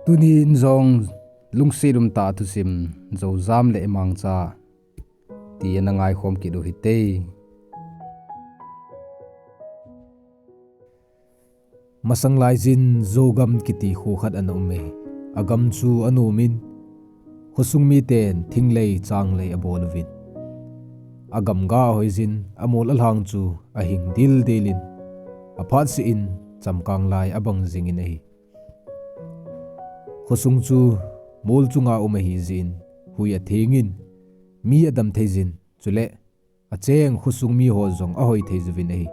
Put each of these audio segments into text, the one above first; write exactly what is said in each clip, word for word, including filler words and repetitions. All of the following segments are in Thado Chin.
Tunin jong lungset umtah a thusim, Joujam le Mangcha ti ana ngaikhom kit u hite. Masang laijin Zogam kiti kho khat ana um e. Agam chu anom in, khosung miten thinglei changlei abol uvin, agam ga ahoijin, amol alhang chu ahing dildel in, aphat seh in chamkang lai abang jingin ahi. Khosung chu mol chunga um ahi jeh in, hui atheng in, mi adam thei jin, chule acheng khosung miho jong ahoi thei juvin ahi.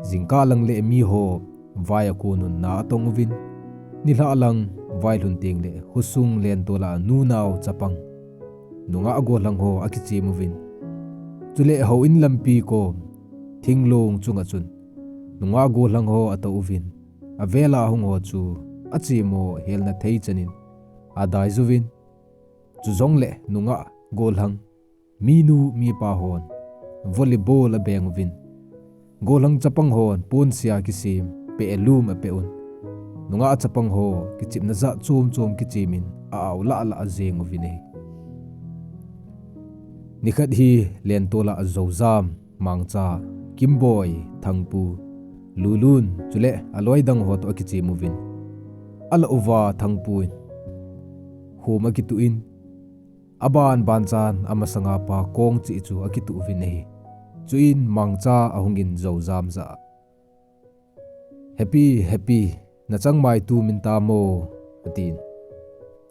Jingkah lang le miho vai a kon un na atong uvin, nilhah lang vailhun teng le khosung lentol a nunao chapang, nungah gollhang ho akichem uvin. Chule houin lampi kom thinglong chunga chun nungah gollhang ho atou uvin, avel a hung ho chu achemo helna thei chan in adai juvin. Chujongle nungah gollhang, minu mipa hon volleyball abeng uvin, gollhang chapang hon ponsia kisem pehlum apeh un, nungah chapang ho kichepna jat chom chom kichem in a-ao lah lah a jeng uvin ahi. Nikhat hi lentol a Joujam, Mangcha, Kimboi, Thangpu, Lulun, chule aloi dang ho toh akichem uvin, alah uva Thangpu in khom akituh in, aban ban chan amasanga pa Kongchih chu akituh uvin ahi. Chuin Mangcha ahungin Joujam jah a, "Happy, Happy, nachangmai tu min tam o?" atin.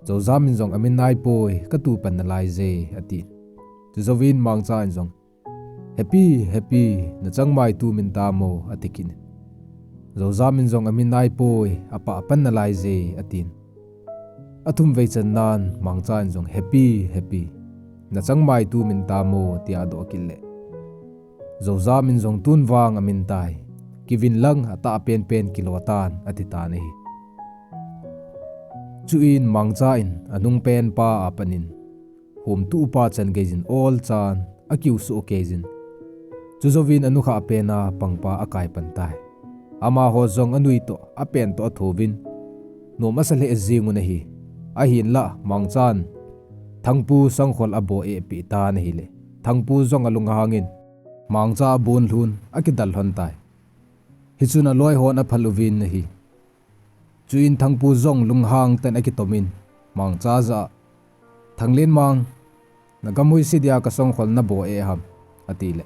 Joujam in jong, "Amin naipoi, katupan nalai je," atin. Chujouvin Mangcha in jong, "Happy, Happy, nachangmai tu min tam o?" ati kit in. Joujam in jong, "Amin naipoi, apah pan nalai je," atin. Athum vei channan Mangcha in jong, "Happy, Happy, nachangmai tu min tam o?" tia adoh kit le, Joujam in jong, "Tun vang amin tai, kivin lang atah penpen kilo tan," ati tan ahi. Chuin Mangcha in anungpen pa a pat in, khom tuh pa chan gei jin ol chan akiu soh kei jin, chujouvin anukhah pen a pang pa akai pan tai. Amaho jong anui toh, apen toh athouvin, nom asa lheh jeng un ahi. Ahinlah Mangchan Thangpu sangkhol abo eh peh tan ahile, Thangpu jong alunghang in Mangcha abon lhun akidal lhon tai. Hichun aloi hon aphal uvin ahi. Chuin Thangpu jong lunghang tah in akitom in Mangcha jah a, "Thanglenmang, nagam hoise dia kasangkhol nabo eh ham?" atile,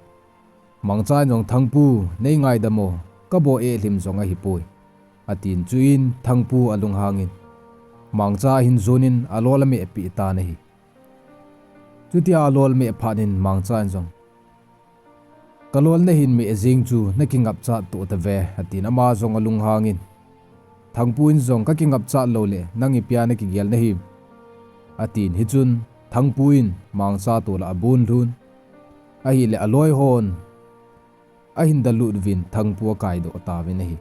Mangcha in jong, "Thangpu, nei ngaidam o, kabo eh lhim jong ahipoi," atin. Chuin Thangpu alunghang in Mangcha ahin jon in alol ameh peh tan ahi. Chutia alol ameh phat in Mangcha in jong, "Kalol nahin meh jeng chu nakingapchat toh tave," atin. Ama jong alunghang in, "Thangpu in jong kakingapchat lou le nang ipia nakigel nahim?" atin. Hichun Thangpu in Mangcha tol a abon lhun ahile, aloi hon ahin dalut uvin Thangpu akaidoh tauvin ahi.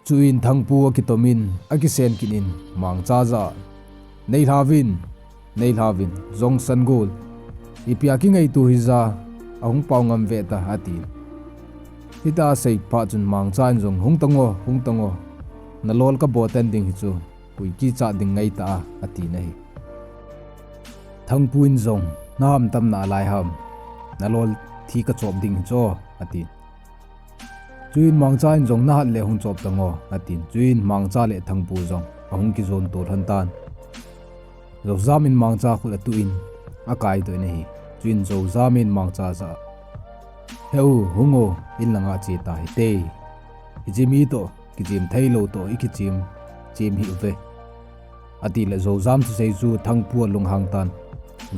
Chuin Thangpu akitom in, akisen kit in Mangcha jah a, "Nei lhauvin, nei lhauvin, jong san gol, ipia kingaito hija ahung pao ngam ve ta," atin. Hitia asei phat chun Mangcha in jong, "Hung tan o, hung tan o, nalol kabo tan ding hichu, hui kichat ding ngai ta a," atin ahi. Thangpu in jong, "Nahamtam nalai ham, nalol thi kachop ding hichu," atin. Chuin Mangcha in jong, "Nahat le hung chop tan o," atin. Chuin Mangcha le Thangpu jong ahung kijon to lhon tan. Joujam in Mangcha khut atuh in akaidoh in ahi. Chuin Joujam in Mangcha jah a, "He u, hung o, in langa che ta hite. Hiche mi toh kichem theilou toh ikichem chem hih uve," atile, Joujam thusei chu Thangpu alunghang tan.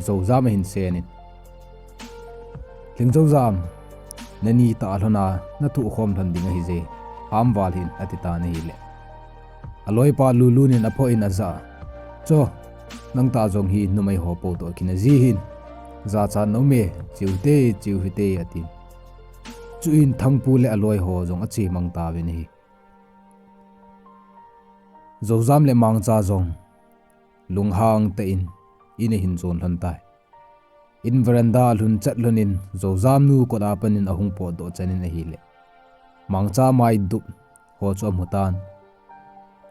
Joujam ahin sen in, "Lhing Joujam, nani tah a lhon a nathoh khom lhon ding ahije, ham val hih in," ati tan ahile, aloipa Lulun in aphoh in ajah a, "Cho, nang tah jong hi numei ho pou toh kina ji hih in, jachat na um e, che uhite, che uhite," atin. Chuin Thangpu le aloi ho jong ache mang tauvin ahi. Joujam le Mangcha jong lunghang tah in in ahin jon lhon tai. In veranda alhun chat lhon in Joujam nu kot a pat in ahung potdoh chan in ahile, Mangcha maidup ho chu amu tan.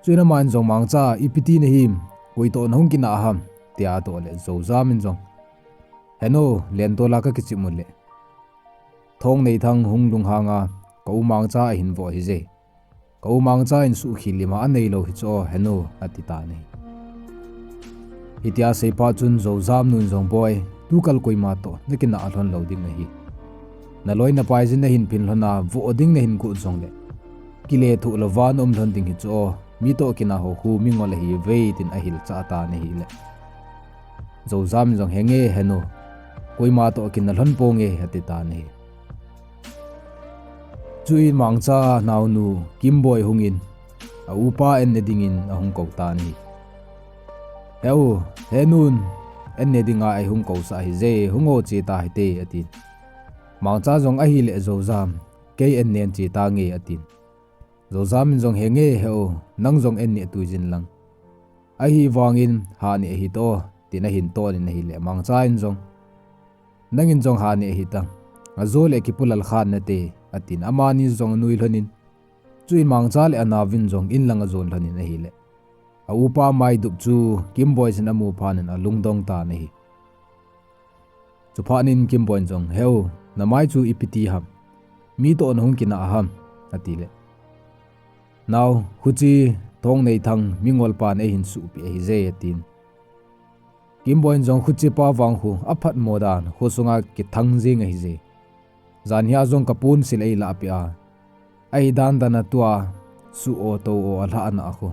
Chuin aman jong, "Mangcha, ipi ti nahim, koi toh nahung kinah ham?" tia adoh leh Joujam in jong, "Henu, lentol a kakichim uleh, Thongneithang hung lunghang a, ka u Mangcha ahin voh ahije. Ka u Mangcha in suhkhel lima anei lou hi chu, henu," ati tan ahi. Hitia asei phat chun Joujam nun jong, "Boi, tukal koima toh nakinah lhon lou ding ahi. Naloi napai jin nahin phin lhon a, voh ding nahin got jongleh, kile thoh louva naum lhon ding hi chu, mi toh kinah ho khu mingol ahiuve," tin ahilchah tan ahileh, Joujam in jong, "Henge, henu, koima toh kinah lhon ponge," ati tan ahi. Chuin Mangcha naonu Kimboi hungin, a upa an ne dingin ahung kou tan ahi. "He u, he nun, an ne dinga eihung kousah ahije, hung o, che tahite," atin. Mangcha jong, "Ahileh Joujam, kei an nen che tange," atin. Joujam in jong, "Henge, he u, nang jong an ne tui jin lang. Ahivangin hah ne ahi toh," tin ahin tonin ahileh, Mangcha in jong, "Nangin jong hah ne ahi tang, ajou leh kipulal khan nate," atin. Amani jong anui lhonin, chuin Mangcha le anaovin jong in lang ajon lhonin ahileh, a upa maidup chu Kimboi in amu phatnin alungdong tan ahi. Chuphatnin Kimboi in jong, "He u, namai chu ipi ti ham? Mi toh nahung kinah ham?" atileh, "Nao, khuche Thongneithang mingol pan eihin suhpeh ahije," atin. Kimboi in jong, "Khuche pa vang khu aphatmo dan khosunga kithang jing ahije. Janhia jong kaponsil eilah peh a, ahi dandan a tua suh o tou o alhahna a khu,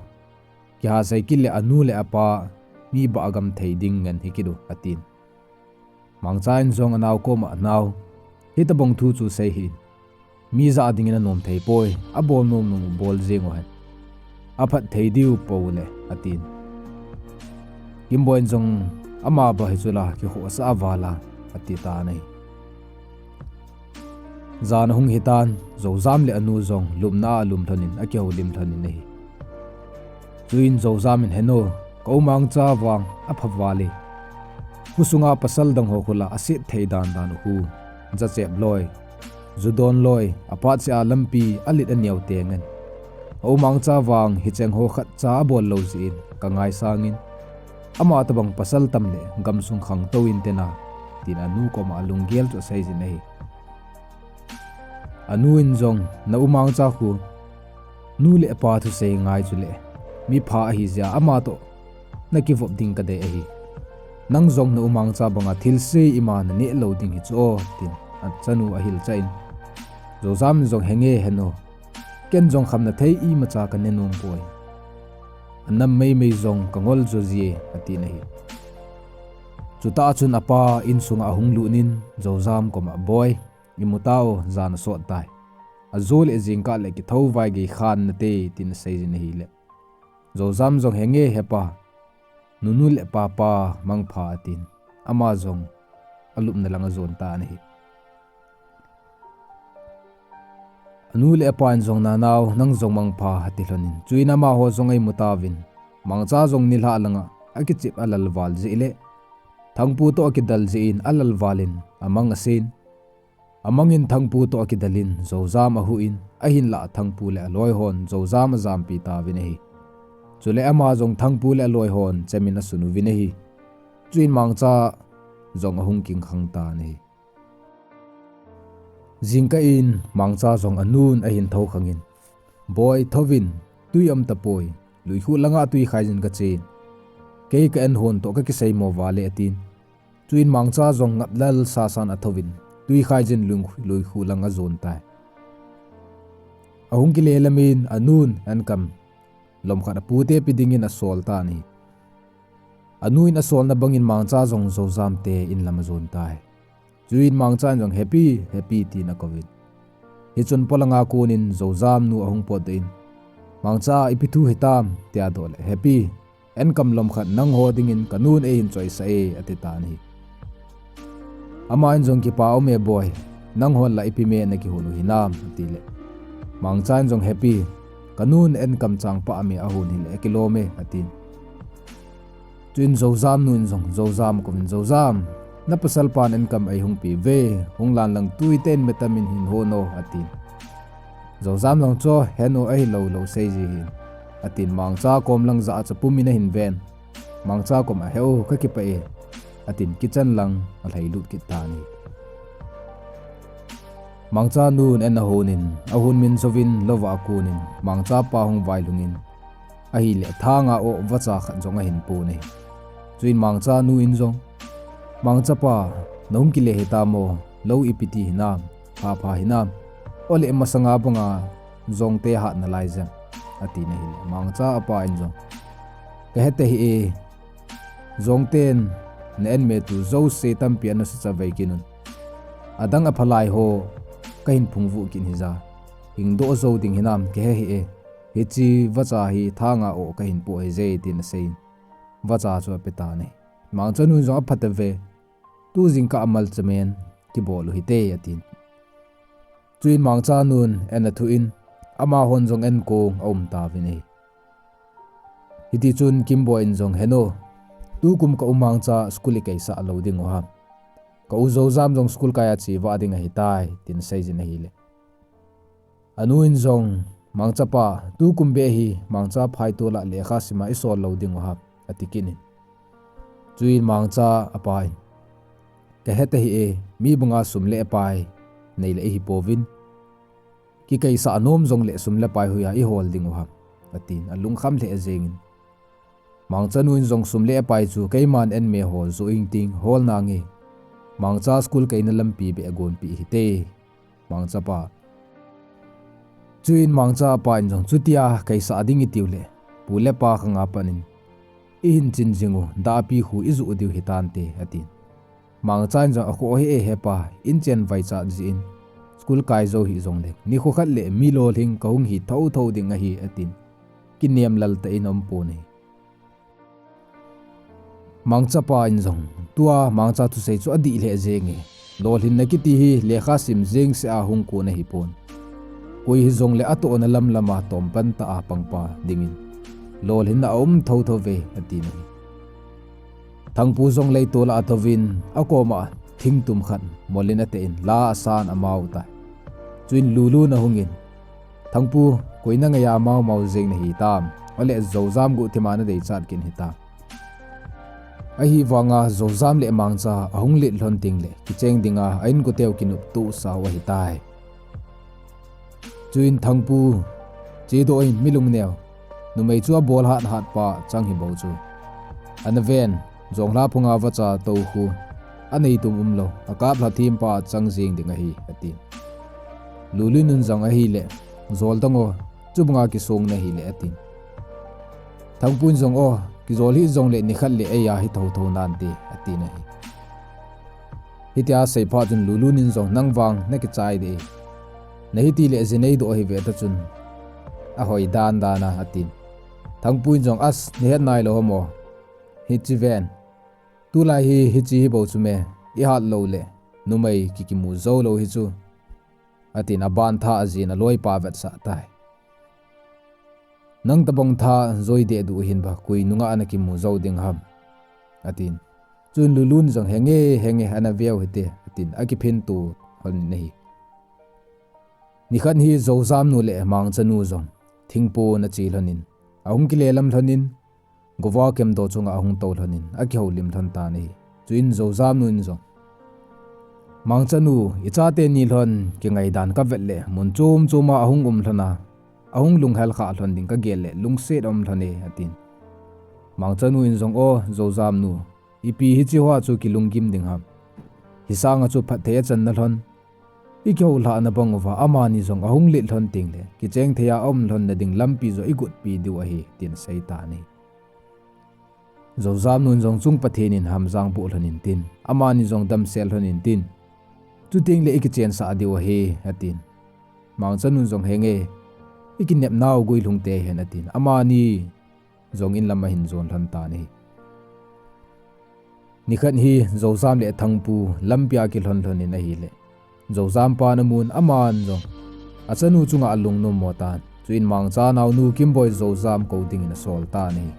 kiha sei kit leh anu le apa mi bahgam thei ding ngen hi kit u," atin. Mangcha in jong anao koma, "Nao, hitobang thu chu sei hih in. Mi jah dingin anom thei poi, abol nom nom u bol jeng u hen. Aphat thei diu pou leh," atin. Kimboi in jong, "Ama ba hichu la, kikhohsah a val a," ati tan ahi. Jan ahung hitan, Joujam le anu jong lupna a alum lhonin, akihoulim lhonin ahi. Chuin Joujam in, "Henu, ka u Mangcha vang apha val e. Khosunga pasal dang ho khu la aset thei dandan u khu, jachep loi, judon loi, aphatseh a lampi alet aneo teng in, ka u Mangcha vang hicheng ho khatcha abol lou jeh in kangaisang in, ama tobang pasal tam leh gamsung khangtou inte na," tin anu koma alunggel chu asei jin ahi. Anu in jong, "Na u Mangcha khu nu le pa thusei ngai chuleh mipha ahi jeh a ama toh nakivop ding kadei ahi. Nang jong na u Mangcha banga thilse ima naneh lou ding hi chu o," tin achanu ahilchah in, Joujam in jong, "Henge, henu, ken jong khamna thei imacha kane nom poi. Anam meimei jong kangol jo jie," atin ahi. Chutah chun apa insunga ahung lutnin Joujam koma, "Boi, imu tao, jan asot tai. Ajo leh jingkah leh kithou vai gei khan nate," tin asei jin ahileh, Joujam jong, "Henge, hepa, nunu le papa mangpha," atin. Ama jong alupna lang ajon tan ahi. Anu le apa in jong, "Nanao, nang jong mangpha," ati lhonin. Chuin amaho jong aimu tauvin, Mangcha jong nilhah langa akichep alal val jeh leh, Thangpu toh akidal jeh in alal valin amang asen. Amangin Thangpu toh akidalin Joujam ahuh in, ahinlah Thangpu le aloi hon Joujam ajampi tauvin ahi. Chuleh ama jong Thangpu le aloi hon chemin asun uvin ahi. Chuin Mangcha jong ahung kingkhang tan ahi. Jingkah in Mangcha jong anun ahin thoukhangin, "Boi, thouvin, tui aum tapoi, luikhuh langa tui khaijin kachen. Kei ka an hon toh kakiseimo val e," atin. Chuin Mangcha jong ngaplel sasan athouvin, tui khaijin lui, luikhuh lang ajon tai. Ahung kile lamin anun ankam lomkhat apute pe dingin asol tan ahi. Anu in asolna bangin Mangcha jong Joujam te in lam ajon tai. Chuin Mangcha in jong, "Hepi, hepi," tin akouvin. Hichun polanga konin Joujam nu ahung potdoh in, "Mangcha, ipi thu hitam?" tia adoh leh, "Hepi, ankam lomkhat nangho dingin kanun eihin choisah e," ati tan ahi. Ama in jong, "Kipa aume boi, nanghon la ipi me nakihon u hinam?" atileh, Mangcha in jong, "Hepi, kanun ankam changpah me ahon hileh akilom e," atin. Chuin Joujam nu in jong Joujam akouvin, "Joujam, na pasal pan ankam eihung pe uve, hung lan lang tui tah in metam in hin hon o," atin. Zozam jong chu, "Henu ahi lou lou sei ji hin," atin Mangcha kom lang jah a chu pum in ahin ven. Mangcha kom a, "Heu, kakipah e," atin kitchen lang alhai lut kit tan ahi. Mangcha nun an ahon in, ahon min jouvin lou va akon in, Mangcha pa hung vailhung in, ahile thanga o vacha khat jong ahin pon ahi. Chuin Mangcha nu in jong, "Mangcha pa, nahung kile hita mo, lou ipi ti hinam, pha pha hinam, ole masanga banga Jongte hat nalai jem," atin ahile, Mangcha apa in jong, "Kahe tahih e, Jongten na an me tu jouse tampi ana sucha vei kit un. Adang aphalai ho kahin phungvuh kit hija, hingdoh jou ding hinam kahe hih e, hiche vacha hi thanga o kahin po hije," tin asei in, vacha chu ape tan ahi. Mangcha nun jong apha tave, "Tu jingkah a malcha men kibol u hite," atin. Chuin Mangcha nun an athu in, amahon jong an kong aum tauvin ahi. Hiti chun Kimboi in jong, "Henu, tukum ka u Mangcha school ikaisah lou ding u ham. Ka u Zojam jong school kai a che vah ding ahitai," tin asei jin ahile, anu in jong, "Mangcha pa, tukum beh hi Mangcha phaitol a lekha sim a isol lou ding u ham," ati kit in. Chuin Mangcha apa in, "Kahe tahih e, mi banga sum le pai nei le ihi pouvin, kikaisah nom jongle sum le pai hoiya ihol ding u ham," atin, alungkham lheh jeng in. Mangcha nu in jong, "Sum le pai chu keiman an me ho joh ing ting hol nange, Mangcha school kaina lampi beh gonpeh hite, Mangcha pa." Chuin Mangcha pa in jong, "Chutia kaisah ding itiu le, pu le pa khang a pat in ihin chin jing u, dahpi khu ijoh diu hitante," atin. Mangcha in jong, "Akhoh hih e hepa, in chen vaichat jin, school kai jou hih jongle, nikho khat le mi lolhing kahung hi thotho ding ahi," atin, kinem lal tah in aum pon ahi. Mangcha pa in jong, tua Mangcha thusei chu adih lheh jenge, lolhinna kiti hi lekha sim jeng seh a hung kon ahipon, koi hijongle atohna lamlam a tompan tah a pangpa dingin lolhinna aum thotho ve, atin ahi. Thangpu jong leitol a atouvin, akoma thingtum khat molin ateh in, la asan amau tai. Chuin Lulun ahungin, "Thangpu, koi na ngaiya mau mau jeng nahi tam? Ole Zojam guhthima nadeichat kit hitam? Ahivanga Zojam le Mangcha ahung let lhon tengle, kicheng dinga a-inkote u kinoptoh sa u ahitai." Chuin Thangpu, "Chedoh in, mi lungneo. Numei chu abol hat hat pa chang hi bou chu. Ana ven, jonglha phunga vacha tou khu anei tum umlou, akaplha thim pa chang jeng ding ahi," atin. Lulun in jong, "Ahile, jol tan o, chubanga kisong nahile," atin. Thangpu in jong, "O, kijol hih jongle nikhat le eiya hi thotho nante," atin ahi. Hitia asei phat chun Lulun in jong, "Nang vang nakichai deh e. Nahiti le jinei doh ahi ve ta chun ahoi dan dan a," atin. Thangpu in jong, "As, nahet nailou ham o. Hiche ven. Tulai hi, hiche hi bou chu me. Ihat lou le numei kikimu jou lou hi chu," atin, aban tha ajin aloipa vetsah tai. "Nang tabang tha joi deh duh hin ba, koi nungah ana kimu jou ding ham?" atin. Chun Lulun jong, "Henge, henge, ana veu hite," atin, akiphin to lhon in ahi. Nikhat hi Zojam nu le Mangcha nu jong thingpon ache lhon in, ahung kile lam lhon in, Gova kemdo chunga ahung tou lhon in, akihoulim lhon tan ahi. Chuin Zojam nu in jong, "Mangcha nu, ichate ni lhon kingai dan kavet le, mun chom chom a ahung um lhon a, ahung lunghel kha lhon ding kagel le, lungset aum lhon e," atin. Mangcha nu in jong, "O, Zojam nu, ipi hiche hoa chu kilunggim ding ham? Hisanga chu phatthei achan nalhon, ikihoulhah na bang uva, amani jong ahung let lhon tengle, kicheng thei a aum lhon nading lampi joh igotpi diu ahi," tin asei tan ahi. Zojam nun jong, "Chung Pathen in hamjang boh lhon intin, amani jong damsel lhon intin, chutengle ikichensah diu ahi," atin. Mangcha nun jong, "Henge, ikinepnau guilhung tei hen," atin. Amani jong inlam ahin jon lhon tan ahi. Nikhat hi Zojam le Thangpu lampia kilhon lhon in ahile, Zojam pan amun, aman jong achanu chunga alungnom mo tan. Chuin Mangcha naonu Kimboi Zojam kou dingin asol tan ahi.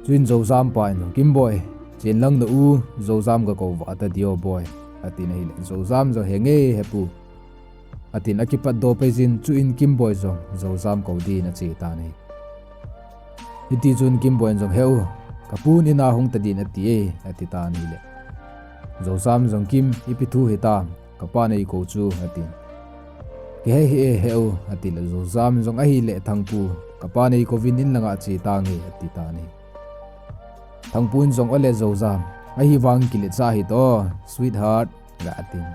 Chuin Zojam pa in jong, "Kimboi, chen lang na u Zojam gakou vah ta diu boi," atin ahile, Zojam jong, "Henge, hepu. atin akipatdoh pei jin, chuin Kimboi jong Joujam kou din ache tan ahi. Hiti chun Kimboi in jong, "Heu, kapun ina hung ta din ati e," ati tan ahile, Joujam jong, "Kim, ipi thu hitam, kapan eikou chu," atin. "Kihe hih e, heu," atile Joujam in jong, "Ahile Thangpu, kapan eikou in in langa che tange," ati tan ahi. Thangpu in jong, "Ole Joujam, ahivang kiletsah hih o, sweetheart," aga tin.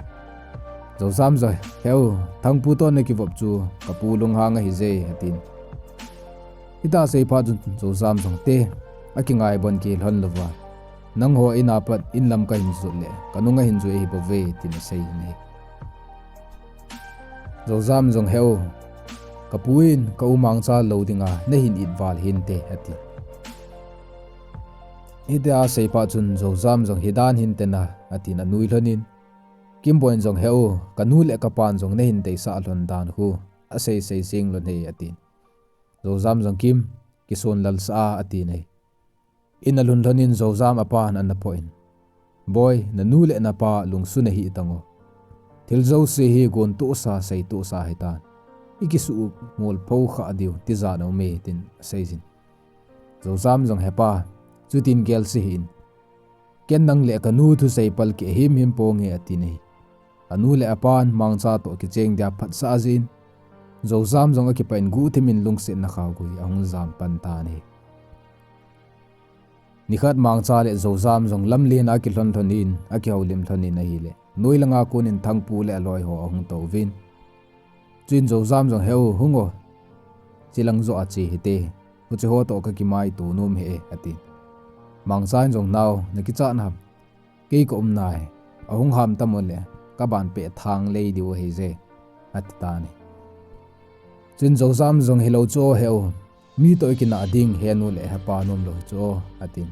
Joujam jong, "Heu, Thangpu toh nakivop chu kapu lunghang ahije," atin. Hitia asei phat chun Joujam jong, "Te, akingai bon kilhon louva, nangho ina pat in lam kahin jot le kanung ahin jui ahi bouve," tin asei in ahi. Joujam jong, "Heu, kapu in ka u Mangcha lou dinga nahin it val hinte," ati. Hitia asei phat chun Joujam jong, "Hidan hinte na," atin anui lhonin. Kimboi in jong, "Heu, kanu le kapan jong nahin deisah lhon dan khu asei sei jing lhon e," atin. Joujam jong, "Kim, kisonlal sah a," atin ahi. In alhun lhonin Joujam apan ana phoh in, "Boi, nanu le napa lungsun ahih tan o. Thil jouse hi gon tohsa, sei tohsa hitan. Ikisuhmol pho kha diu tijat aume," tin asei jin. Joujam jong, "Hepa, chutin gelse hih in. Ken nang le kanu thusei palkeh himhim ponge," atin ahi. Anu le apan Mangcha toh kicheng dia phatsah jin, Joujam jong akipah in guhthim in lungsetna khaogui ahung jam pan tan ahi. Nikhat Mangcha le Joujam jong lamlen a akilhon lhonin, akihoulim lhonin ahile, noi langa konin Thangpu le aloi ho ahung touvin. Chuin Joujam jong, "Heu, hung o. Chilang joh a che hite. Huche ho toh kakimaito nom hih e," atin. Mangcha in jong, "Nao, nakichat ham? Kei kaum nai. Ahung ham tam uleh kaban peh thang lei diu ahije," ati tan ahi. Chuin Joujam jong, "Hilou chu o, heu. Mi toh ikinah ding henu le hepa nom lou chu o," atin.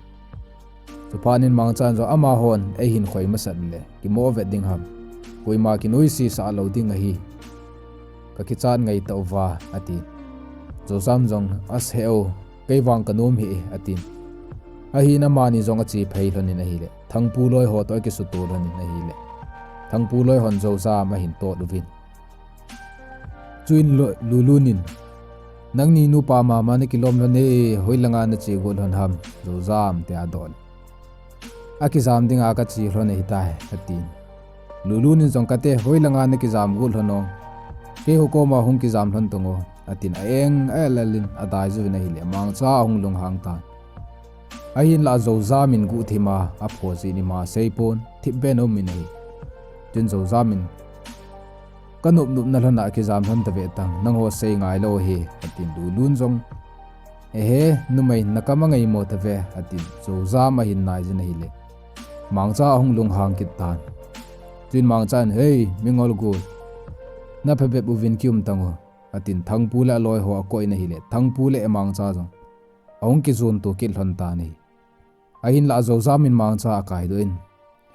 Chuphat in Mangcha in jong, "Amahon eihin khoi masat le kimo vet ding ham? Koima kinoise sah lou ding ahi. Kakichat ngai tauva," ati. Joujam jong, "As heu, kei vang kanom hih e," atin. Ahin amani jong ache phei lhonin ahile, Thangpu loi ho toh akisuto lhonin ahile, Thangpu loi hon Joujam ahin tot uvin. Chuin Lu-, Lulun in, "Nangni nupa mama nakilom lhon e, hoilanga nache got lhon ham, Joujam?" tia adon. "Akijam dinga kache lhon ahitai," atin. Lulun in jong, "Kate, hoilanga nakijam got lhon o? Keiho koma hung kijam lhon tang o," atin a-eng a-el el in adai juvin ahile, Mangcha ahung lunghang tan. Ahinlah Joujam in guhthim a aphoh jin ima seipon, thipbeh in aumin ahi. Chuin Joujam in, "Kanop nopna lhon a kijam lhon tave tang, nangho sei ngai lou ahi," atin. Lulun jong, "Ehe, numei, nakam angaimo tave," atin. Joujam ahin nai jin ahile, Mangcha ahung lunghang kit tan. Chuin Mangcha in, "Hei, mingol got, naphabep uvin kium tang o," atin. Thangpu le aloi ho akoh in ahile, Thangpu le Mangcha jong ahung kijon to kit lhon tan ahi. Ahinlah Joujam in Mangcha akaidoh in,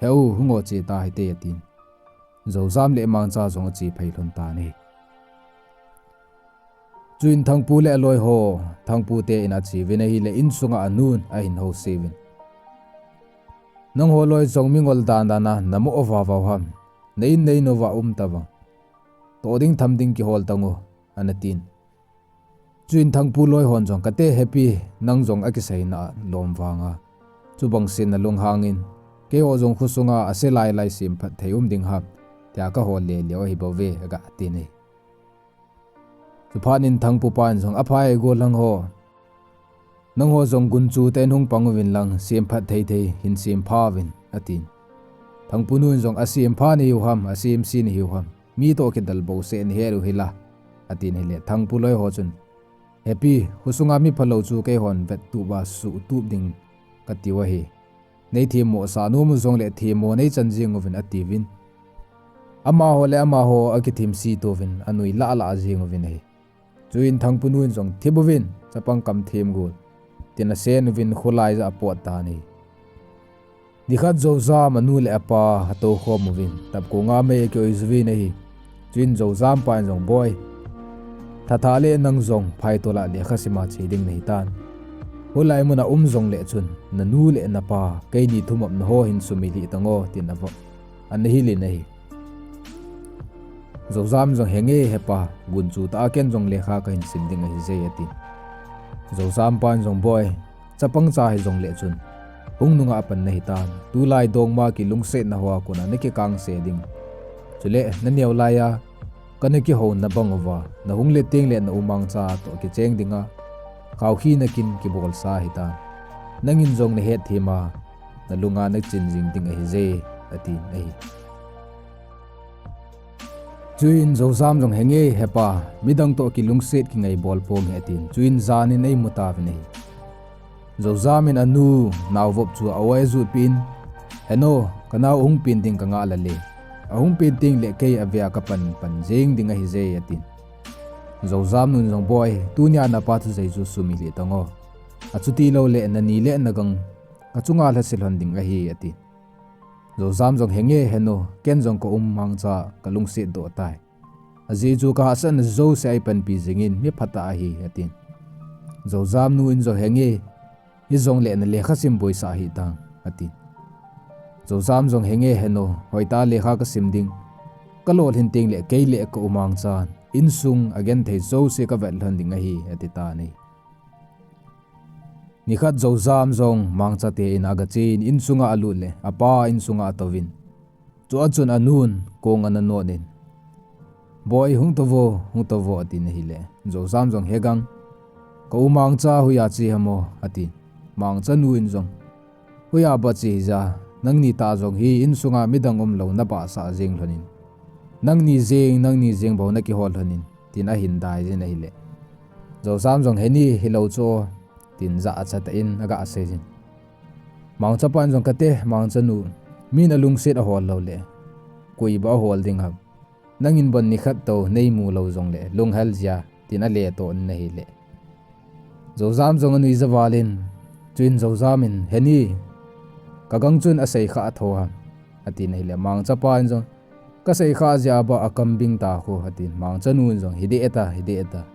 "Heu, hung o, che tahite," atin. Joujam le Mangcha jong ache phei lhon tan ahi. Chuin Thangpu le aloi ho, Thangpu te in ache uvin ahile, insunga anun ahin house uvin, "Nangho loi jong mingol dan dan a namoh vava u ham? Na in na in uva um tavang. Toh ding tham ding kihol tang o," ana tin. Chuin Thangpu loi hon jong, "Kate Happy, nang jong akiseina lom vanga chubang sen nalunghang in, keiho jong khosunga ase lai lai semphat thei um ding ham, tia kahol le leo ahi bouve," aga tin ahi. Chuphat in Thangpu pan jong, "Aphai, golhang ho, nangho jong gunchu tah in hung pang uvin lang, semphat thei thei hin sempha uvin," atin. Thangpu nu in jong, "Asempha nahiu ham, asemse nahiu ham? Mi toh kidel bouseh nahet u hila," atin ahile, Thangpu loi ho chun, "Happy, khosunga mi phalou chu keihon vettup a suhtup ding katiu ahi. Nei themmo sah nom u jongle themmo nei chan jing uvin," atiuvin. Amaho le amaho akithemse uvin, anui lah lah jing uvin ahi. Chuin Thangpu nu in jong, "Thip uvin, chapang kam them got," tin asen uvin, kholai ja apot tan ahi. Nikhat Joujam anu le apa atou khom uvin, tapkong a mei akioi juvin ahi. Chuin Joujam pa in jong, "Boi, thatha le nang jong phaitol a lekha sima che ding nahitan. Hulai mun a um jongle chun, nanu le napa, keini thumop na ho hin sumil hih tang o," tin avo, ana hil in ahi. Joujam jong, "Henge hepa, gunchu tah a ken jong lekha kahin sim ding ahije," atin. Joujam pan jong, "Boi, chapang cha hijongle chun hung nungah pan nahitan, tulai dongma kilungsetna hoa kona nakikangse ding. Chule naneo laiya kana kihouna bang uva, nahung le tengle na u Mangcha toh kicheng dinga khaokhi nakin kibolsa ahitan. Nangin jong nahet thema, nalunga nachin jing ding ahije," atin ahi. Chuin Joujam jong, "Henge hepa, midang toh kilungset kingai bol ponge," atin. Chuin janin eimu tauvin ahi. Joujam in anu naovop chu a-oi ajutpeh in, "Heno, kanao hung pen ding kangah lale. Ahung pen tengle kei avea kapan pan jeng ding ahije," atin. Joujam nun jong, "Boi, tunia napa thusei chu sumil hih tan o. Achuti loule nani le nagang kachunga lhase lhon ding ahi," atin. Joujam jong, "Henge henu, ken jong ka u Mangcha kalungset doh tai. Ajeh chu kahahsatna jouse a eipanpi jingin mi phatah ahi," atin. Joujam nu in jong, "Henge, hijongle nalekha sim boisah hih tan," atin. Joujam jong, "Henge henu, hoitah a lekha kasim ding. Kalolhin tengle kei le ka u Mangchan insung agenthei jouse kavet lhon ding ahi," ati tan ahi. Nikhat Joujam jong Mangcha te in agachen, insunga alut le apa insunga atouvin. Chua chun anun kong ana notnin, "Boi, hung touvo, hung touvo," atin ahile, Joujam jong, "Hegang, ka u Mangcha hoiya che ham o?" atin. Mangcha nu in jong, "Hoiya ba che hija, nangni tah jong hi insunga midang umlou nabahsah jeng lhonin, nangni jeng, nangni jeng bou nakihol lhonin," tin ahin daijin ahile, Joujam jong, "Heni hilou chu o," tin jachatah in agaseijin. Mangchapan jong, "Kate, Mangcha nu, min alungset ahol loule koi ba ahol ding ham? Nangin bon nikhat tou neimu lou jongle lunghel jia," tin aletoh in ahile, Joujam jong anuija valin, chuin Joujam in, "Heni, kagang chun asei khah tho ham?" atin ahile, Mangchapan jong, "Kasei khah jeh a ba akambing ta khu," atin. Mangcha nun jong, "Hideh ta, hideh ta,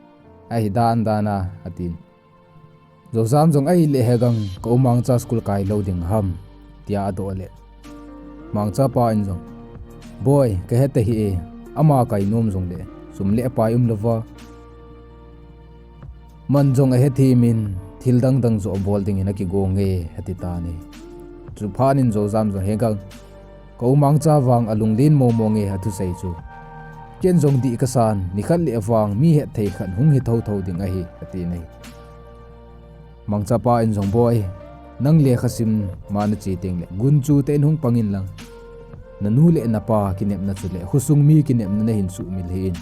ahi dan dan a," atin. Joujam jong, "Ahile hegang, ka u Mangcha school kai lou ding ham?" tia adoh le, Mangchapa in jong, "Boi, kahet tahih e, ama kai nom jongle sum le pai umlouva, man jong ahethem in thil dang dang joh bol dingin akigong e," ati tan ahi. Chuphat in Joujam jong, "Hegang, ka u Mangcha vang alunglen momo nge athusei chu. Ken jong dih kasan, nikhat le vang mi hetthei khat hung hi thotho ding ahi," atin ahi. Mangchapa in jong, "Boi, nang lekha sim ma nache tengle gunchu tah in hung pang inlang, nanu le napa kinepna chule khosung mi kinepna nahin suhmil hih in,"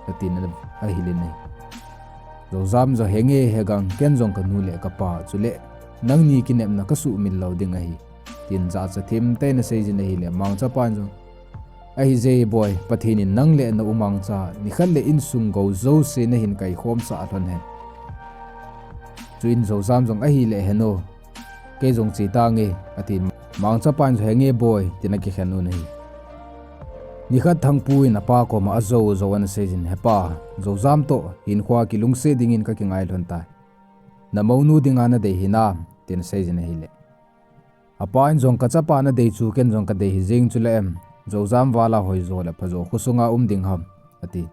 atin ahilin ahi. Joujam jong, "Henge hegang, ken jong kanu le kapa chule nangni kinepna kasuhmil lou ding ahi," tin jachatah in aseijin ahile, Mangchapan jong, "Ahije boi, Pathen in nang le na u Mangcha nikhat le insung gou jouse nahin kaikhomsah lhon hen." Chuin Joujam jong, "Ahile henu, kei jong che tange," atin. Mangchapan jong, "Henge boi," tin akikhen un ahi. Nikhat Thangpu in apa koma ajou jou anaseijin, "Hepa, Joujam toh hinkhoa kilungset dingin kakingai lhon tai. Namounu dinga nadei hinam?" tin aseijin ahile, apa in jong, "Kachapa nadei chu ken jong kadei hijeng, chule em, Joujam vala hoijo le phajo khosunga um ding ham?" ati.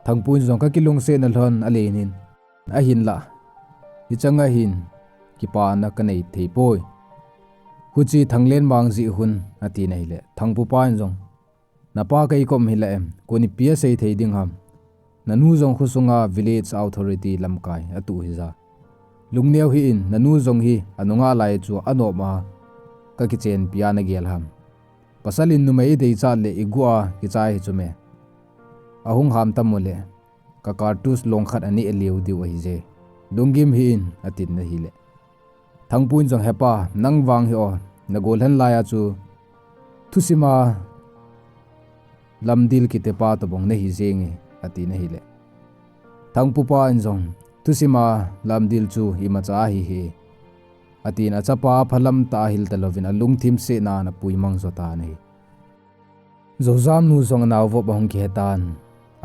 Thangpu in jong, "Kakilungsetna lhon alen in, ahinlah hichanga hin kipana kanei thei poi. Huche Thanglenmang jeh un," atin ahile, Thangpupa in jong, "Napa kei kom hila em, kon ipi asei thei ding ham? Nanu jong khosunga village authority lamkai atuh hija. Lungneo hih in, nanu jong hi anungah lai chu anop a kakichenpi a nagel ham? Pasal in numei ideichat le igu a kichai hichu me. Ahung ham tam ule, ka cartridge long khat aneh leu diu ahije. Lunggim hih in," atin ahile, Thangpu in jong, "Hepa, nang vang hi o, nagolhen laiya chu thusima Lamdil kitipa tobang nahi jenge," atin ahile, Thangpupa in jong, "Thusima Lamdil chu imacha ahi hi," atin achapa aphalam tah a ahil talouvin alungthim setna a ana puimang jo tan ahi. Joujam nu jong anao vop ahung kihetan,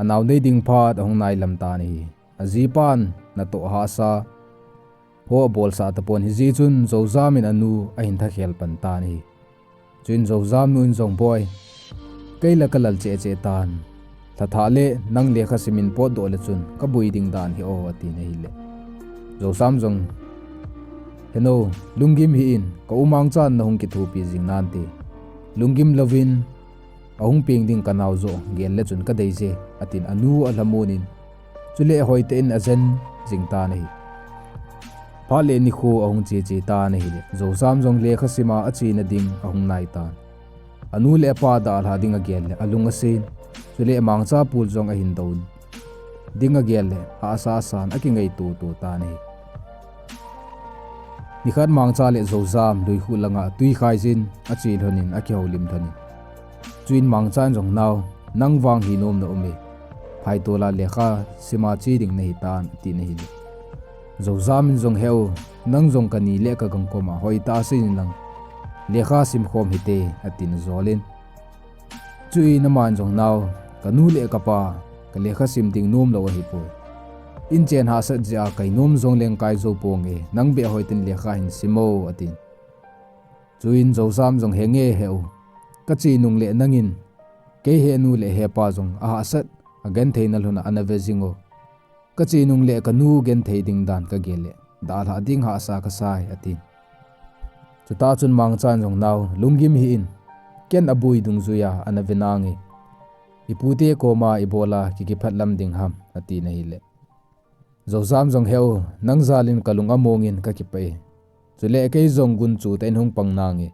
anao nei ding phat ahung nailam tan ahi. Ajipan natoh hahsa ho abolsah tapon, hijeh chun Joujam in anu ahin thakhel pan tan ahi. Chuin Joujam nu in jong, "Boi, kei la kalal cheh cheh tan. Thatha le nang lekha simin potdoh le chun kaboi ding dan hi o, atin ahile. Jousam jong, Heno, lunggim hih in, ka u Mangchan nahung kithopi jing nante. Lunggim louvin, ahung peng ding kanao joh gel le chun kadei je, atin anu alhamon in. Chule hoitah in ajen jing tan ahi. Phat le nikho ahung cheche tan ahile, Jousam jong lekha sima achena ding ahung nai tan. Anu le apa dalha ding agel le alung asen. Chule Mangcha pul jong ahin dou ding agel le hahsa asan akingai toto tan ahi. Nikhat Mangcha le Jousam luikhu langa tui khaijin ache lhonin akihoulim lhonin. Chuin Mangchan jong, Nao, nang vang hi nom na um e. Phaitola lekha sima che ding nahi tan, atin ahile. Jousam in jong, Heu, nang jong kani le kagang koma hoitah a sei in lang, lekha simkhom hite, atin ajolin. Chuin aman jong, Nao, kanu le kapa, kalekha sim ding nomlou ahipoi. Inchen hahsat jeh a kainom jongleng kaijou ponge, nang beh hoitah in lekha hin sim o, atin. Chuin Jousam jong, Henge heu, kache nungle nangin kei henu le hepa jong ahahsat, agentheina lhona anave jing o. Kache nungle kanu genthei ding dan kagel le dalha ding hahsa kasai, atin. Chutah chun Mangchan jong, Nao, lunggim hih in, ken aboi dungjuia anave nange. Ipute koma ibola kikiphat lam ding ham, atin ahile. Jousam jong, Heu, nang jalin kalung amongin kakipah e. Chule kei jong gunchu tah in hung pang nange.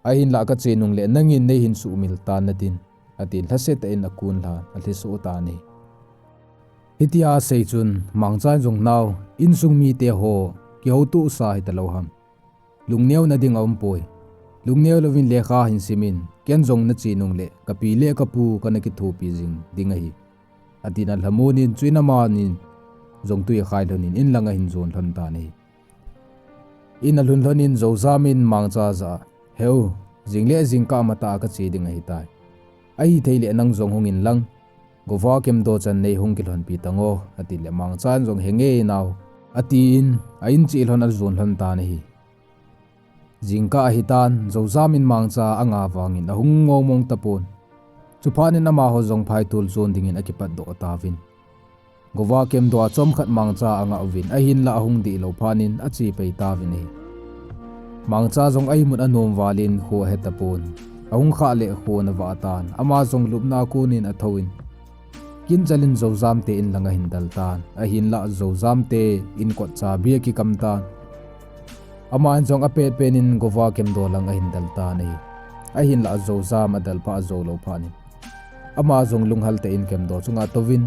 Ahinlah kache nungle nangin neihin suhmil tan natin, atin lhase tah in akun lhan alhiso tan ahi. Hitia asei chun Mangchan jong, Nao, insung mite ho kihoutosa hitalou ham. Lungneona ding aumpoi. Lungneo louvin lekha hin simin, ken jong nache nungle kapi le kapu kana kithopi jing ding ahi, atin alhamon in, chuin amanin jong tui akhai lhonin inlanga ahin jon lhon tan ahi. In alhun lhonin Jousam in Mangcha jah a, Heu, jingle jingkah matah a kache ding ahitai. Ahithei le nang jong hung inlang, Gova Kemdo chan neihung kilhonpi tango, atile Mangchan jong, Henge nao, atin a in che lhon ajon lhon tan ahi. Jingkah ahitan, Jousam in Mangcha anga vangin ahung mongmong tapon. Chuphat in amaho jong phaitol jon dingin akipatdoh tauvin. Gova Kemdo a chomkhat Mangcha angah uvin, ahinlah ahung dihlou phat in ache pai tauvin ahi. Mangcha jong a-imut anom valin kho ahetapon. Ahung khah le kho ana vah tan, ama jong lupna a konin athouvin, kinchalin Jousam te inlang ahin del tan, ahinlah Jousam te in kot chabi akikam tan. Aman jong apet penin Gova Kemdo lang ahin del tan ahi. Ahinlah Jousam adel pha ajoulou phat in, ama jong lunghel tah in Kemdo chunga atouvin,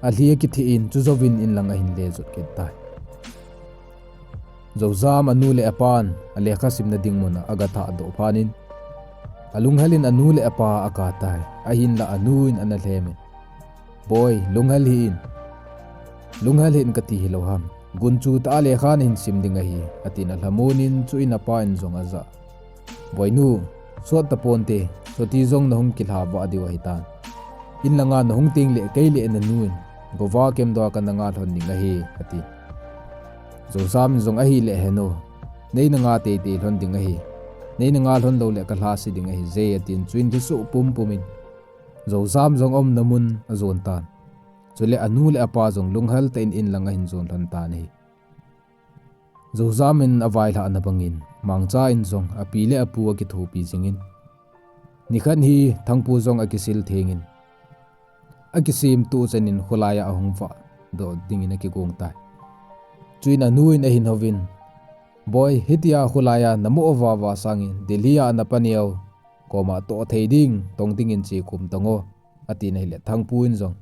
alhi akithihin, chujouvin inlang ahin lejot kit tai. Jousam anu le apan alekha simna ding muna agathahdoh phat in, alunghel in anu le apa akap tai. Ahinlah anu in ana lhemin, Boi, lunghel hih in. Lunghel hih in kati hilou ham. Gunchu tah a lekha nahin sim ding ahi, atin alhamon in, chuin apa in jong ajah, Boinu, sot taponte, chuti jong nahung kilhavah diu ahitan. Inlanga nahung tengle kei le nanu in Gova Kemdo a kana nga lhon ding ahi, ati. Jousam in jong, Ahile henu, neina nga teitei lhon ding ahi. Neina nga lhon loule kalhase ding ahije, atin, chuin lhiso pumpum in Jousam jong aumna mun ajon tan. Chule anu le apa jong lunghel tah in inlang ahin jon lhon tan ahi. Jousam in availhahna bangin Mangcha in jong api le apu akithopi jingin, nikhat hi Thangpu jong akisil thengin, akisemtoh chanin kholai a ahung vahdoh dingin akigong tai. Chuin anu in ahin houvin, Boi, hitia kholai a namoh vahvah sangin Delhi a napa neo koma toh thei ding tong dingin chekhum tango, atin ahile Thangpu in jong,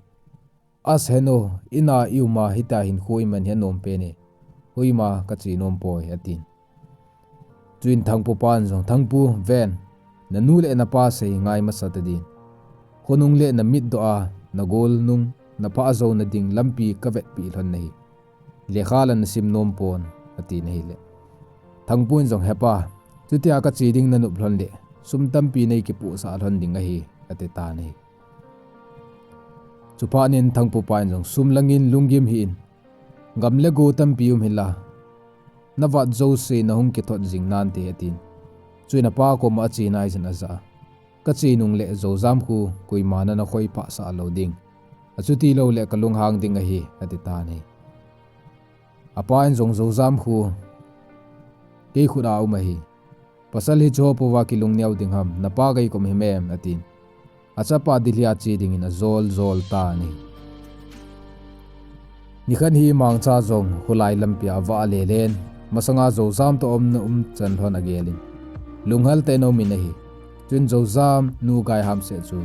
As henu, ina i-uma hitia hinkho iman hi anom pen e. Hoima kache nom poi, atin. Chuin Thangpu pan jong, Thangpu, ven, nanu le napa sei ngai masa tadin. Khonung le namitdoh a, nagol nung naphah jouna ding lampi kavetpeh lhon nahi. Lekha la nasim nom pon, atin ahile, Thangpu in jong, Hepa, chutia kache ding nanop lhon le, sum tampi neikipohsah lhon ding ahi, ati tan ahi. Chuphat in Thangpu pa in jong, Sum langin lunggim hih in. Gam le go tampi um hinla, navat jouse nahung kithot jing nante, atin. Chuin apa koma ache nai jin ajah a, Kache nung le Zozam khu koima nana khoi phah sah lou ding. Achuti lou le kalunghang ding ahi, ati tan ahi. Apa in jong Zozam khu kei khut a um ahi. Pasal hiche ho pouva kilungneo ding ham, napa kei kom himem, atin. Achapa Delhi a che dingin ajol jol tan ahi. Nikhat hi Mangcha jong khulai lampi a avah lelen, masanga Zozam toh umna umchan lhon agelin. Lunghal tah in aumin ahi. Chuin Zozam nu Gaiham seh chu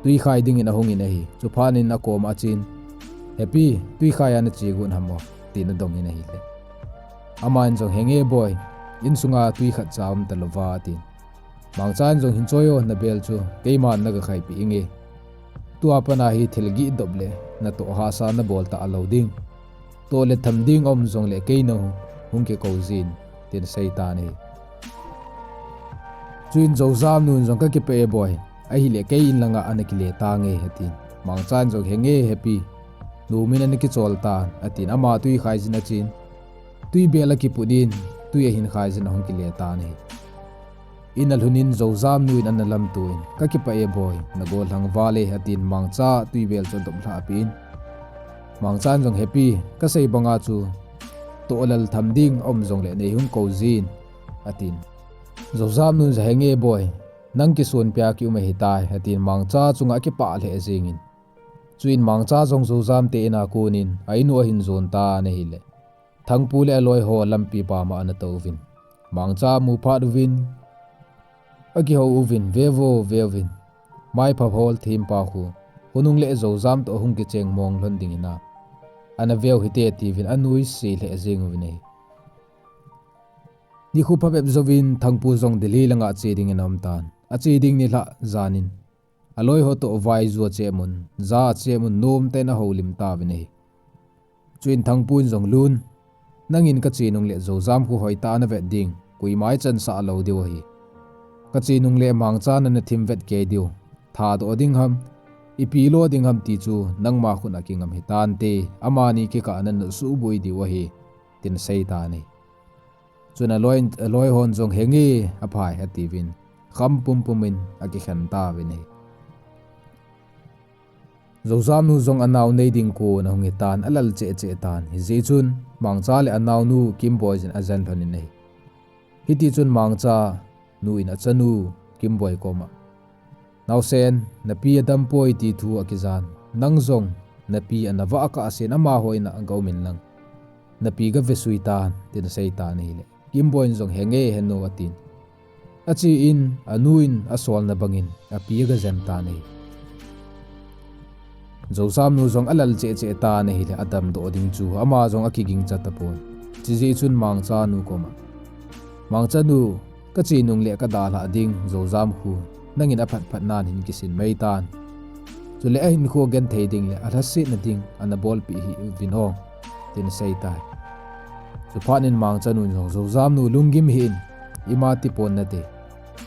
twikhai dingin ahungin ahi. Chuphat in akoma achen, Hepi, twikhai a nache got ham o, tin adongin ahile. Aman jong, Henge boi, insunga twi khatcha umta louva, atin. Mangcha in jong, Hin choi o, nabel chu keiman nagakhai peh inge. Tua pat a hi thil gihdop le natoh hahsa nabol talou ding. Toh le tham ding aum jongle kei nahung kikou jin, tin asei tan ahi. Chuin Zozam nun jong, Kakipah e boi, ahile kei in langa ana kile tange, atin. Mangcha in jong, Henge Hepi, nu min ana kichol tan, atin ama twikhai jin achen. Twibel akiput in, twi ahin khai jin ahung kile tan ahi. In alhun in Zozam nu in ana lamto in, Kakipah e boi, nagollhang val e, atin Mangcha twibel chu adoplhah peh in. Mangcha in jong, Hepi, kasei banga chu toh lal tham ding aum jongle neihung kou jin, atin. Zozam nun jong, Henge boi, nang kisonpi a kium ahitai, atin Mangcha chunga akipah lheh jengin. Chuin Mangcha jong Zozam te in a konin a in u ahin jon tan ahile, Thangpu le aloi ho lampi pama ana touvin, Mangcha amu phat uvin, akihou uvin, Veuvo, veuvin, maipha hol thempa khu khonung le Zozam toh ahung kicheng mong lhon dingin a, ana veu hite, atiuvin anuisat lheh jeng uvin ahi. Nikho phabep jouvin Thangpu jong Delhi langa che dingin aum tan. Ache ding nilhah janin aloi ho toh vaiju achemun, ja achemun, nomtah in ahoulim tauvin ahi. Chuin Thangpu in jong, Lun, nangin kache nung le Zozam khu hoitah a navet ding, koima ichansah lou diu ahi. Kache nung le Mangcha nana thim vet kei diu, thadoh ding ham, ipi lo ding ham ti chu nangma khut a kingam hitante, amani kikah a nana suhboi diu ahi, tin asei tan ahi. Chun aloi, aloi hon jong, Henge, aphai, atiuvin, kham pumpum in akikhen tauvin ahi. Zozam nu jong anao nei ding kon ahung hitan, alal cheh cheh tan. Hijeh chun Mangcha le anaonu Kimboi jin ajen lhonin ahi. Hitichun Mangcha nu in achanu Kimboi koma, Naosen, napi adampoi ti thu akijan, nang jong napi anavah kah sen, amaho in a gaumin lang, napi gavesui tan, tin asei tan ahile, Kimboi in jong, Henge henu, atin. Ache in, anu in asolna bangin api agajen tan ahi. Zozam nu jong alal cheh cheh tan ahile, adamdoh ding chu ama jong akigingcha tapon. Chujeh chun Mangcha nu koma, Mangcha nu, kache nung le kadalhah ding Zozam khu nangin aphat phat nan hin kisin mai tan. Chule ahinkho agenthei ding le alhasetna ding ana bolpeh hih uvin o, tin asei tai. Chuphat in Mangcha nun jong, Zozam nu, lunggim hih in, ima tipon nate.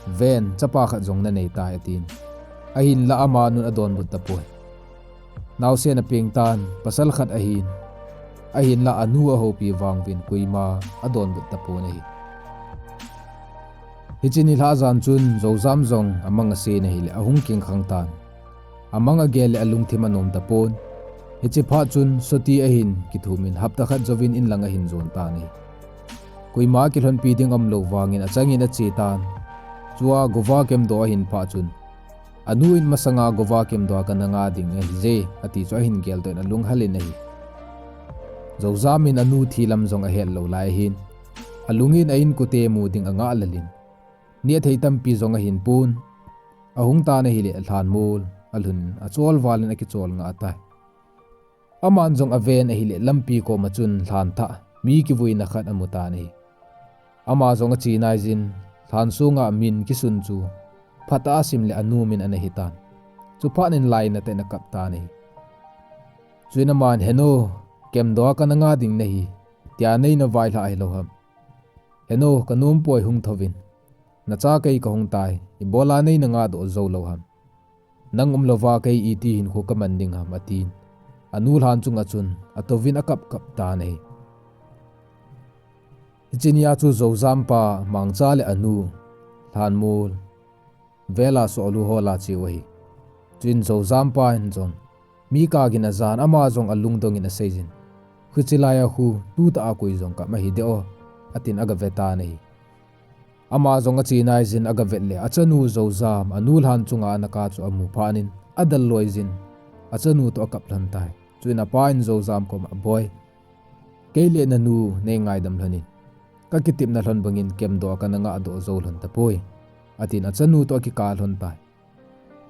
Ven, chapa khat jong nanei tai, atin. Ahinlah amanun adonbut tapoi. Naosen apeng tan, pasal khat ahin, ahinlah anu ahoupi vanguvin koima adonbut tapon ahi. Hiche nilhah jan chun Zozam jong amang ase in ahile ahung kingkhang tan. Amang agel le alungthim anom tapon. Hiche phat chun Soti ahin kithumin hapta khat jouvin inlang ahin jon tan ahi. Koima kilhonpi ding aumlou vangin achangin ache tan. Chua Goa kemdoh ahin phah chun, anu in masanga Goa kemdoh a kana nga ding ahije, ati chu ahin geldoh in alunghal in ahi. Zozam in anu thi lam jong ahet lou lai ahin, alungin a inkote mu ding angah lel in, nehthei tampi jong ahin pon. Ahung tan ahile lhanmol alhun, acholval in akichol ngah tai. Aman jong aven ahile lampi koma chun lhanthah mi kivuina khat amu tan ahi. Ama jong ache naiyin, lhan sunga min kisun chu phatah a asim le anu min ana hitan. Chuphat in lainatah in akap tan ahi. Chuin aman, Henu, kemdoh a kana nga ding nahi, tia neina vailhah hilou ham? Henu, kanompoi, hung thouvin. Nacha kei kahung tai, ibola neina ngadoh joulou ham? Nang umlouva kei iti hinkho kaman ding ham, atin. Anu lhan chunga chun atouvin akapkap tan ahi. Hiche nia chu Zozam pa Mangcha le anu, lhanmol, vela sohlu ho la cheu ahi. Chuin Zojam pa in jong, mi kagin ajan ama jong alungdong in aseijin, "Hiche laiya khu tutah a koi jong kap ahi de o," atin aga ve tan ahi. Ama jong ache naijin aga vet le achanu Zojam anu lhan chunga ana kap chu amu phat in adel loijin achanu toh akap lhon tai. Chuin apa in Zojam koma, "Boi, kei le nanu nei ngaidam lhon in, kakitepna lhon bangin kemdoh kana ngah doh jou lhon tapoi," atin achanu toh akikap lhon tai.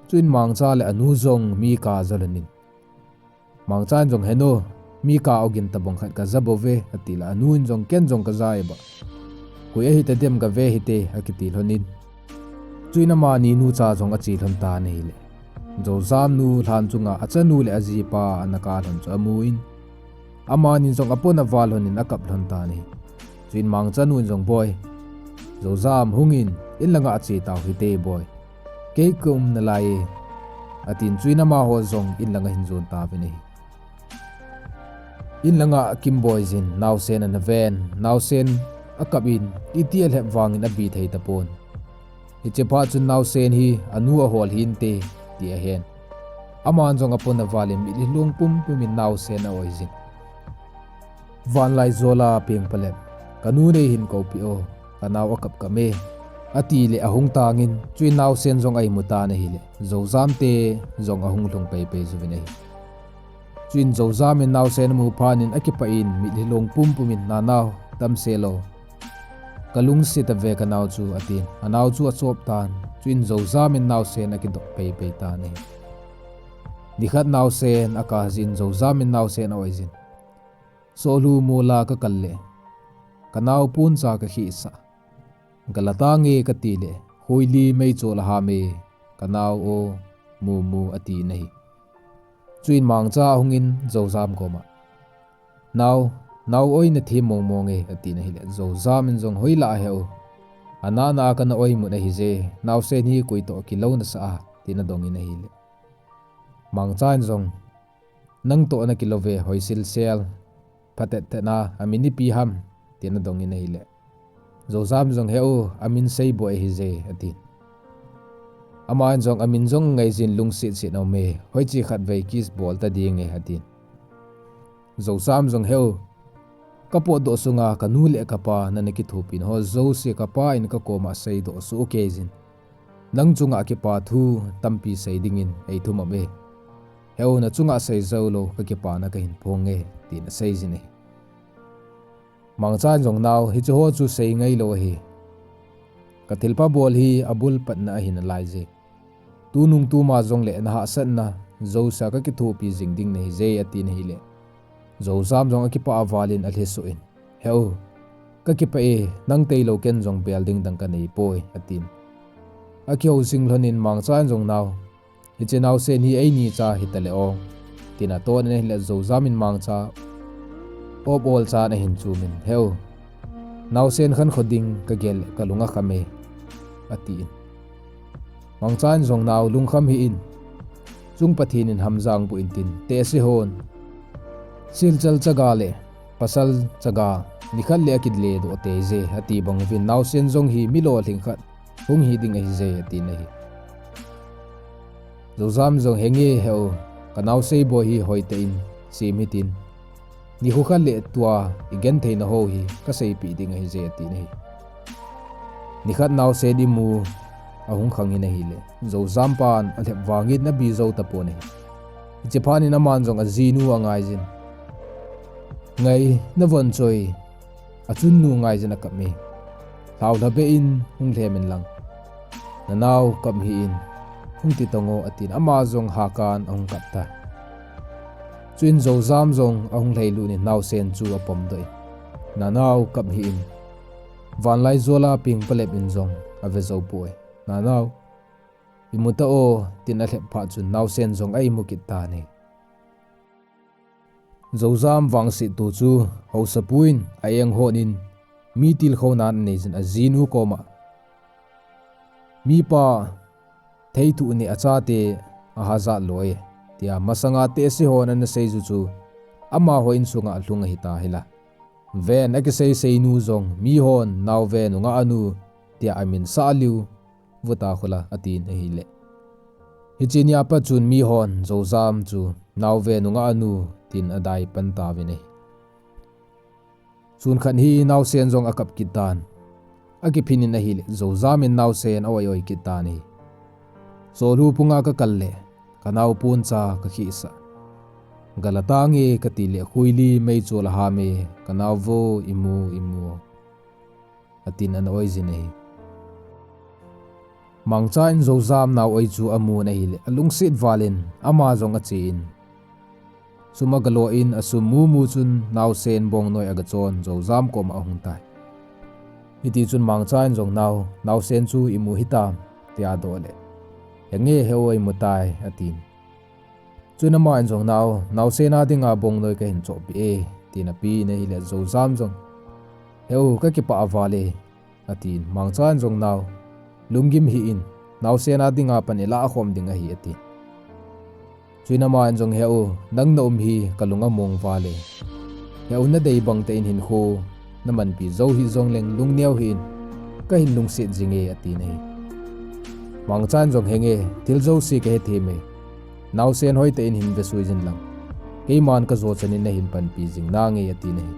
Chuin Mangcha le anu jong mi kap aja lhon in, Mangcha in jong, "He nu, mi kap ogin tabang khat kaja bouve," ati le anu in jong, "Ken jong kaja e ba. Koi ahi tadem kave hite," akiti lhon in. Chuin amani nucha jong ache lhon tan ahile, Zojam nu lhan chunga achanu le ajipa ana kap lhon chu amun, amani jong apon aval lhon in akap lhon tan ahi. Chuin Mangcha nu in jong, "Boi, Zojam hung in, in langa che tau hite boi. Kei kaum nalai e," atin chuin amaho jong in langa ahin jon tauvin ahi. In langa akimboijin naosen ana ven, naosen akap in iti alhep vangin abi thei tapon. Hiche phat chun naosen hi anu ahol hinte ti ahen. Aman jong apon aval in mitlhi long pumpum in naosen a-oijin, "Vanlaijol a pengpalep, kanu nei hin koupeh o, kanao akap kap e," ati le ahung tangin, chuin naosen jong a-imu tan ahile, Zojam te jong ahung lhung peipei jouvin ahi. Chuin Zojam in naosen amu phat in akipah in mitlhi long pumpum in, "Nanao, tamsel o, kalungset tave kanao chu," atin. Anao chu achop tan, chuin Zojam in naosen akidoh peipei tan ahi. Nikhat naosen akap jin Zojam in naosen a-oijin, "Sohlu mola kakal le, kanao poncha kakhehsah. Gala tange kati le, hoili meichol aham e, kanao o, mu mu," atin ahi. Chuin Mangcha ahungin Zojam koma, "Nao, nao oi nathem mong mong e," atin ahile, Zojam in jong, "Hoilah ahe u. Anana kana oimut ahije, naosen hi koi toh kilou nasah a," tin adongin ahile, Mangcha in jong, "Nang toh nakilou ve, hoisil sel, phatet thet na, amin ipi ham?" tin adongin ahile, Zojam jong, "He u, amin Seiboi ahije," atin. Aman jong, "Amin jong ngaijin lungset set aum e, hoiche khatvei kiss bol tading e," atin. Zojam jong, "He u, kapotdoh sunga kanu le kapa nana kithopi ho jouse kapa in kakoma seidoh soh keijin, nang chunga kipa thu tampi sei dingin eithum aum e. He u, nachunga seijou lou kakipana kahin phong e," tin aseijin ahi. Mangcha in jong, "Nao, hiche ho chu sei ngailou ahi. Kathilpha bol hi abul patna ahi nalaije. Tunung tuma jongle nahahsatna jousea kakithopi jing ding nahije," atin ahile, Zojam jong akipah aval in alhi soh in, "He u, kakipah e, nang tailou ken jong bel ding dang kanei poi," atin. Akihou jing lhon in Mangcha in jong, "Nao, hiche naosen hi eini cha hita le o," tin aton in ahile, Zojam in Mangcha op ol chan ahin chum in, "He u, naosen khankho ding kagel le kalung akham e," atin. Mangcha in jong, "Nao, lungkham hih in, chung Pathen in hamjang boh intin, tehse hon silchal chaga le pasal chaga nikhat le akile doh teije," ati bang uvin, "Naosen jong hi mi lolhing khat hung hi ding ahije," atin ahi. Zojam jong, "Henge, he u, kanao Seiboi hi hoitah in sem hitin, nikho khat le tua igentheina ho hi kaseipeh ding ahije," atin ahi. Nikhat naosen imu ahung khangin ahile, Zojam pan alhep vangin abi jou tapon ahi. Hiche phat in aman jong ajinu angaijin, "Ngai, navon choi, achunnu ngaijin akap e. Lhaolha beh in hung lhem in lang, nanao kap hih in, hung ti tong o," atin ama jong hakan ahung kap tai. Chuin Zojam jong ahung lhailut in naosen chu apomdoh in, "Nanao kap hih in, vanlaijola pengpalep in jong ave jou poi. Nanao, imu ta o," tin alhep phat chun naosen jong a-imu kit tan ahi. Zojam vangset to chu haosapu in a-enghon in mi tilkhounan aneijin ajinu koma, "Mipa theithu neh achate ahajat loi e," tia masanga tehse hon ana seiju chu amaho insunga lhung ahita hila. Ven, akiseiseinu jong mihon nao ven u ngah anu tia amin sah liu, vuta khula, atin ahile. Hiche nia pat chun mihon Joujam chu naoven nunga anu tin adai pan tauvin ahi. Sun khat hi naosen jong akap kit tan. Akiphin in ahile, Joujam in naosen a-oi oi kit tan ahi. Solhu punga kakal le, kanao poncha kakhehsah. Gala tange kati le, khuili meichol aham e, kanao vo, imu, imu, atin ana oi jin ahi. Mangcha in Joujam nao oi chu amun ahile, alungset val in, ama jong ache in. Sum agalo in, asum mumu chun naosen bongnoi agachon Joujam koma ahung tai. Hiti chun Mangcha in jong nao, naosen chu imu hitam, tia adoh le. Henge, he-u imu tai, atin. Chun ama in jong nao, naosen a dinga bongnoi kahin chohpeh e, tin apen ahile Joujam jong. He-u, kakipah val e, atin. Mangcha in jong nao, lunggim hih in, naosen a dinga pan ilah khom ding ahi, atin. Chuin ama in jong he-u, nang na um hi kalung among val e. He-u nadei bang tah in hinkho namanpi jou hih jongleng lungneo hih in, kahin lungset jinge, atin ahi. Mangcha in jong henge, thil jouse kahethem e. Naosen hoitah in hin vesui jin lang. Keiman kajo chan in nahin panpi jing nange, atin ahi.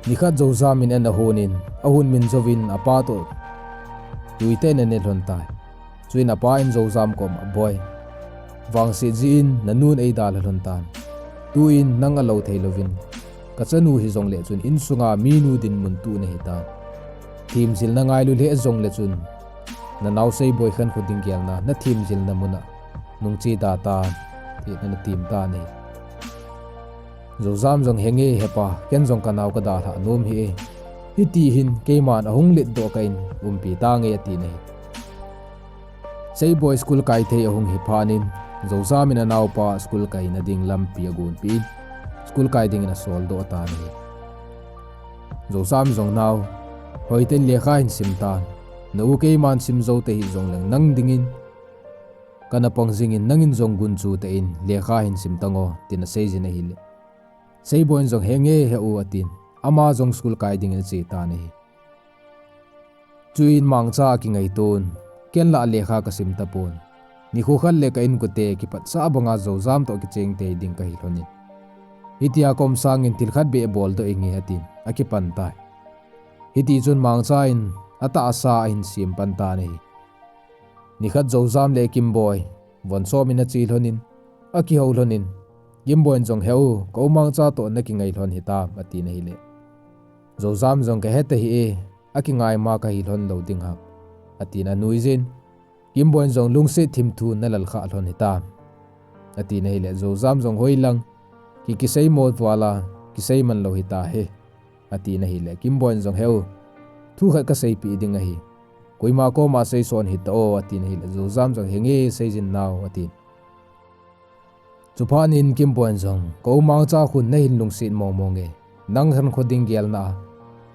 Nikhat Joujam in an ahon in, ahon min jouvin apa toh tuitah in ane lhon tai. Chuin apa in Joujam koma, boi, vangset jeh in nanun eidalha lhon tan. Tuin nang alou theilouvin, kachanu hijongle chun insunga minu dinmun tuh nahitan. Themjilna ngailu lheh jongle chun, nanao Seiboi khankho ding gelna, nathemjilna muna nungche da tan, tin ana tem tan ahi. Joujam jong henge hepa, ken jong kanao kadalhah nom hih e. Hiti hin keiman ahung letdoh kah in umpi tange, atin ahi. Seiboi school kai thei ahung hi phat in, Joujam in anaopa school kaina ding lampi agonpeh in, school kai dingin asoldoh tan ahi. Joujam jong, nao, hoitah in lekha hin sim tan. Na u keiman sim jou tahih jongleng nang dingin kana pang jingin, nangin jong gunchu tah in lekha hin sim tan o, tin asei jin ahile, Seiboi in jong henge he-u, atin. Ama jong school kai dingin ache tan ahi. Chuin Mangcha akingaito in, ken lah lekha kasim tapon. Nikho khat le ka inkote kiphatsah banga Joujam toh kicheng tei ding kahi lhon in, hitia kaum sangin thil khat beh boldoh inge, atin akipan tai. Hiti chun Mangcha in atahsa ahin sem pan tan ahi. Nikhat Joujam le Kimboi von som in ache lhon in, akihou lhon in, Kimboi in jong, he-u, ka u Mangcha toh nakingai lhon hitam, atin ahile, Joujam jong, kahe tahih e, akingai ma kahi lhon lou ding ham, atin anui jin. Kimboi in jong, lungset thimthun nalal khah lhon hitam, atin ahile, Joujam jong, hoilang, ki, kiseimo vala kiseiman lou hitahe, atin ahile, Kimboi in jong, he-u, thu khat kaseipeh ding ahi. Koima koma seison hita o, atin ahile, Joujam jong, henge, seijin nao, atin. Chuphat in Kimboi in jong, ka u Mangcha khun nahin lungset mongmong e. Nang khankho ding gelna a,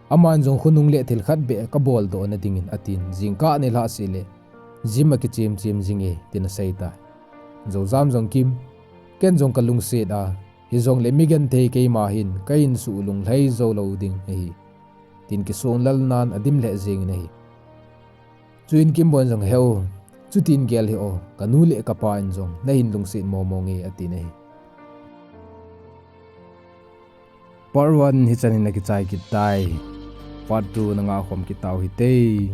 aman jong khonung le thil khat beh kaboldoh na dingin, atin, jingkah nilhah seh le gym a kichem chem jinge, tin asei tai. Joujam jong, Kim, ken jong kalungset a, hijongle migenthei keima hin kahin suh lunglhai jou lou ding ahi, tin kisonlal nan adim lheh jengin ahi. Chuin Kimboi in jong, he-u, chutin gel hih o, kanu le kapa in jong nahin lungset mongmong e, atin ahi. Part one hichan hin akichai kit tai. Part two na ngah khom kit tau hite.